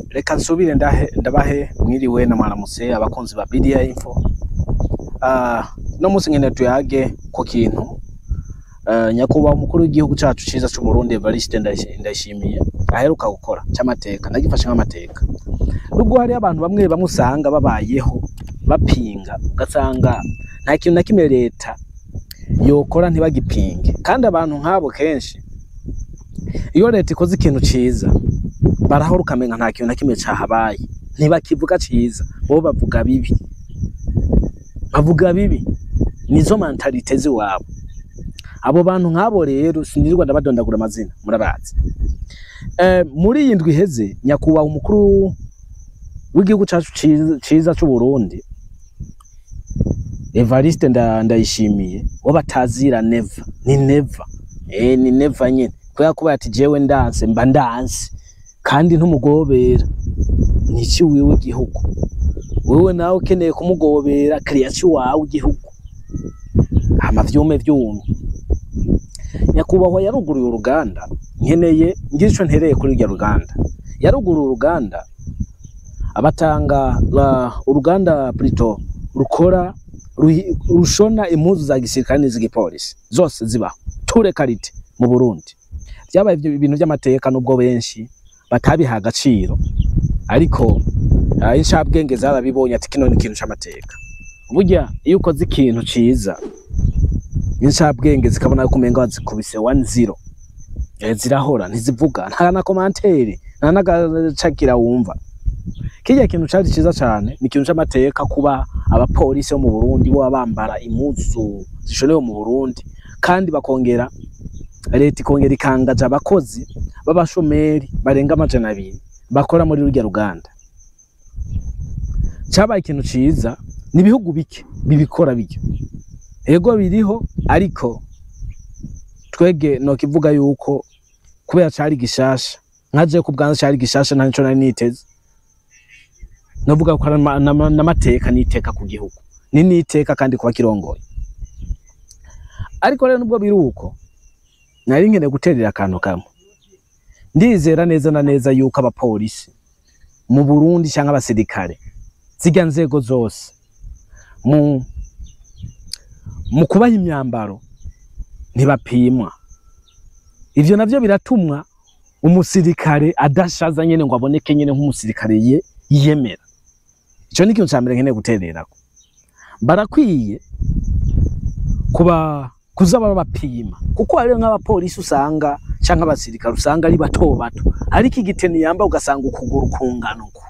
Reka nsubire ndahe ndabahe mwiriwe na mwaramutse, abakunzi ba BDI Info. No munsi ngene tuyage ku kintu nyakubahwa umukuru w'igihugu cacu ciza c'u Burundi Evariste Ndayishimiye aheruka gukora c'amateka. Ndagifashe nk'amateka, nubwo hari abantu bamwe bamwe usanga babayeho bapinga, ugasanga nta kintu na kimwe leta yokora ntibagipinge. Kandi abantu nk'abo kenshi iyo leta ikoze ikintu ciza barahora ukamenga nta kintu na kimwe cahabaye, ntibakivuga ciza, bo bavuga bibi, bavuga bibi, nizo mentalité ziwabo. Abo bantu nk'abo rero sinirirwa ndabadondagura amazina, murabazi. Muri iyi ndwi iheze nyakubahwa umukuru w'igihugu cacu ciza c'u Burundi Evariste Ndayishimiye, wo batazira Neva, ni Neva, ni Neva nyene, kubera kuba ati jewe ndanse mba ndanse kandi ntumugobera niki wiwe igihugu. Wewe nawe ukeneye kumugobera création wawe igihugu hama vyume vyumye. Nyakubahwa yaruguruye uruganda. Nkeneye ngira ico ntereye kuri urya ruganda. Yaruguruye uruganda, abatanga uruganda plutôt rukora rushona impuzu za gisirikare n'iz'igipolisi zose zibaho, toutes qualités, mu Burundi. Vyabaye ivyo ibintu vy'amateka, nubwo benshi batabiha agaciro, ariko incabwenge zarabibonye ati kino ni ikintu c'amateka. Burya iyo ukoze ikintu ciza, incabwenge zikabona ko umenga wazikubise 1-0, zirahora ntizivuga, nta na commentaire, nta n'agacagira wumva. Kirya kintu cari ciza cane, ni ikintu c'amateka kuba abapolisi bo mu Burundi bo bambara impuzu zishonewe mu Burundi, kandi bakongera leta ikongera ikangaja abakozi b'abashomeri barenga 200 bakora muri rurya ruganda. Cabaye ikintu ciza. Ni ibihugu bike bibikora bityo. Ego biriho, ariko twege nokivuga yuko kubera cari gishasha, nkaje ku bwanze cari gishasha, nta nico nari niteze. Novuga ko ari n'amateka, n'iteka ku gihugu, ni n'iteka kandi kuba kirongoye. Ariko rero nubwo biri uko, nari nkeneye guterera akantu kamwe. Ndizera neza na neza yuko abapolisi mu Burundi cyangwa abasirikare, zirya nzego zose, mu kubaha imyambaro ntibapimwa. Ivyo navyo biratumwa umusirikare adashaza nyene ngo aboneke nyene nk'umusirikare ye yiyemera. Ico ni ikintu ca mbere nkeneye gutererako. Barakwiye kuba kuza babapima, kuko hariho nk'abapolisi usanga canke abasirikare usanga ari bato bato, ariko igiteni yamba ugasanga ukuguru kungana uku,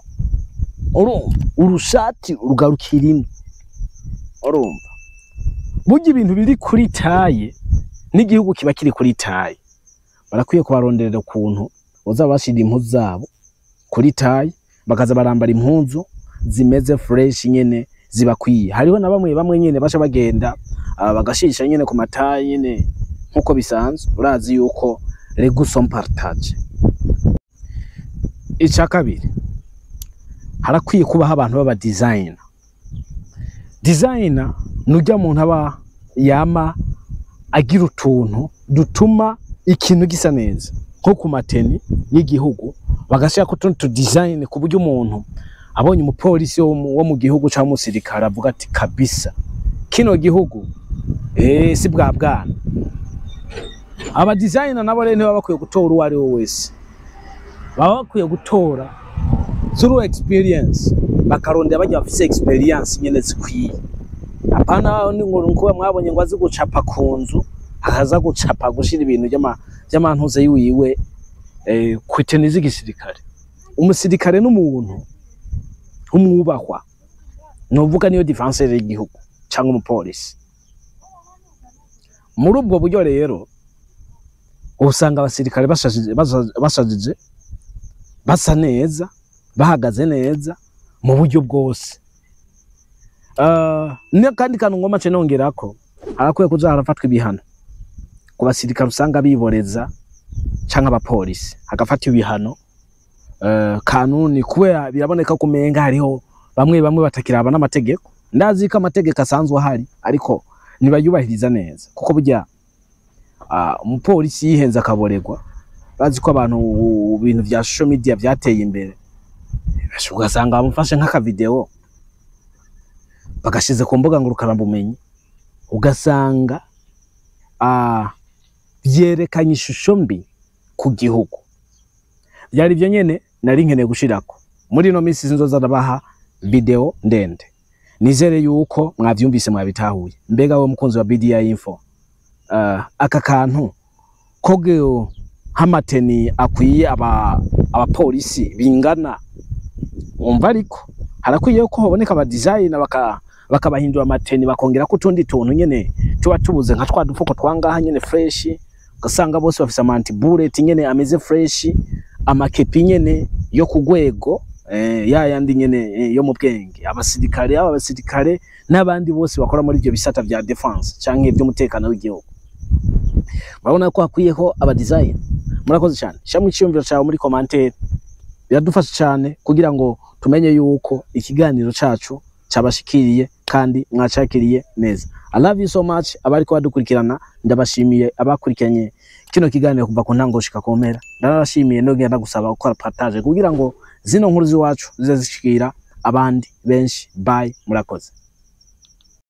urumva urushati rugarukira ino. Urumva burya ibintu biri kuri taille n'igihugu kiba kiri kuri taille. Barakwiye kubaronderera ukuntu boza bashira impuzu zabo kuri taille, bakaza barambara impuzu zimeze fresh nyene zibakwiye. Hariho na bamwe bamwe nyene baca bagenda bagashisha nyene ku ma taille nyene nkuko bisanzwe. Urazi yuko les goûts sont partagés. Ica kabiri, harakwiye kubaho abantu b'aba designer. Designer nujya muntu aba yama agira utuntu dutuma ikintu gisa neza, nko ku ma tenues y'igihugu bagashirako utuntu tu design, ku buryo umuntu abonye umupolisi wo mu gihugu cyangwa umusirikare avuga ati kabisa kino gihugu si bwa bwana. Aba designer nabo rero ntibaba bakwiye gutora uwo ari we wese, baba bakwiye gutora through experience, bakarondera bajya bafise experience nyene zikwiye. Apana ni ngo nkuba mwabonye ngo azi gucapa ku nzu, akaza gucapa gushira ibintu by'amantuze yiwiwe ku tenue z'igisirikare. Umusirikare n'umuntu umwubahwa, novuga niyo défenseur y'igihugu cyangwa umupolisi. Muri ubwo buryo rero usanga abasirikare bashajije, bashajije, basa neza, bahagaze neza mu buryo bwose. N'akandi kantu ngoma nce nongerako, harakwiye kuza harafatwa ibihano ku basirikare usanga biboreza canke abapolisi, hagafatwa ibihano kanuni, kubera biraboneka ko umenga hariho bamwe bamwe batakiraba n'amategeko. Ndazi ko amategeko asanzwe ahari, ariko ntibayubahiriza neza, kuko burya umupolisi yihenze akaboregwa. Bazi ko abantu ibintu vya social media vyateye imbere, ugasanga bamufashe nk'akavideo bagashize ku mbuga ngurukanabumenyi, ugasanga vyerekanye ishusho mbi ku gihugu. Vyari ivyo nyene nari nkeneye gushirako. Muri ino minsi sinzoza ndabaha video ndende. Nizere yuko mwavyumvise, mwabitahuye. Mbega we mukunzi wa BDI Info, aka kantu ko nk'amatenue akwiye abapolisi bingana, wumva ariko harakwiye ko hoboneka aba designer bakabahindura amatenue, bakongerako utundi tuntu nyene tuba tubuze, nka twa dufuko twangaha nyene fresh, ugasanga bose bafise ama anti-bullet nyene ameze fresh, amakepi nyene yo ku rwego, ya yandi nyene yo mu bwenge, abasirikare, aba abasirikare n'abandi bose bakora muri ivyo bisata vya défense canke ivy'umutekano w'igihugu. Murabona ko hakwiyeho aba design. Murakoze cyane. Shamwe iciyumviro cawe muri commentaire, biradufasha cyane kugira ngo tumenye yuko ikiganiro cacu cabashikiriye kandi mwacakiriye neza. I love you so much. Abariko badukurikirana ndabashimiye, abakurikiranye kino kiganiro kuva ku ntango gushika ku mpera ndarabashimiye. Nogenda gusaba gukora partage kugira ngo zino nkuru z'iwacu zize zishikira abandi benshi. Bye, murakoze.